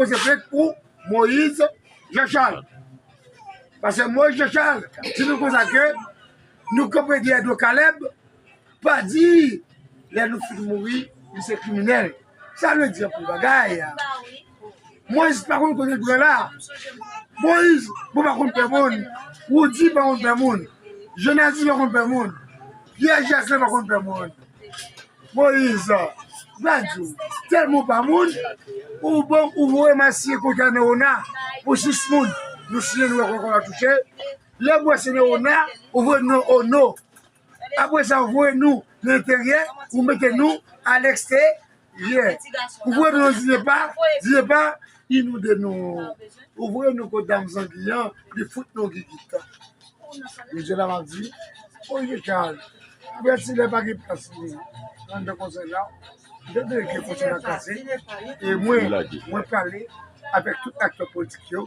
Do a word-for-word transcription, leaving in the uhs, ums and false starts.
poze plent pou Moïse Jean Charles. Paske Moïse Jean Charles di nou konsa ke nou kanpe dèyè do Caleb, pa di lè nou fin mouri, li se kriminèl. Sa vle di anpil bagay. Moïse pa konn kote l pran la. Moïse, bon, pa konn pè moun. Woody pa konn pè moun. Jonas pa konn pè moun. Pierre Jackson pa konn pè moun. Moïse, m a di w, tèlman w pa moun, ou bon, ou voye m al siyen kontra nan ona pou sis moun. Nou siyen, nou wè kòman kòb la touche. Lè m wè se nan ona, ou voye nou nan ono. Apre sa, ou voye nou nan enteryè, ou mete nou alèksteryè. Ou voye nou nan Dinepa, Dinepa inonde nou. Ou voye nou kot dam Zangi an, li fout nou gigit. Jodi a la m ap di, Moïse Jean Charles, avèti lè pa gen plas li anndan konsèy la, m te tande ke konsèy la kraze, e mwen, mwen pale avèk tout aktè politik yo,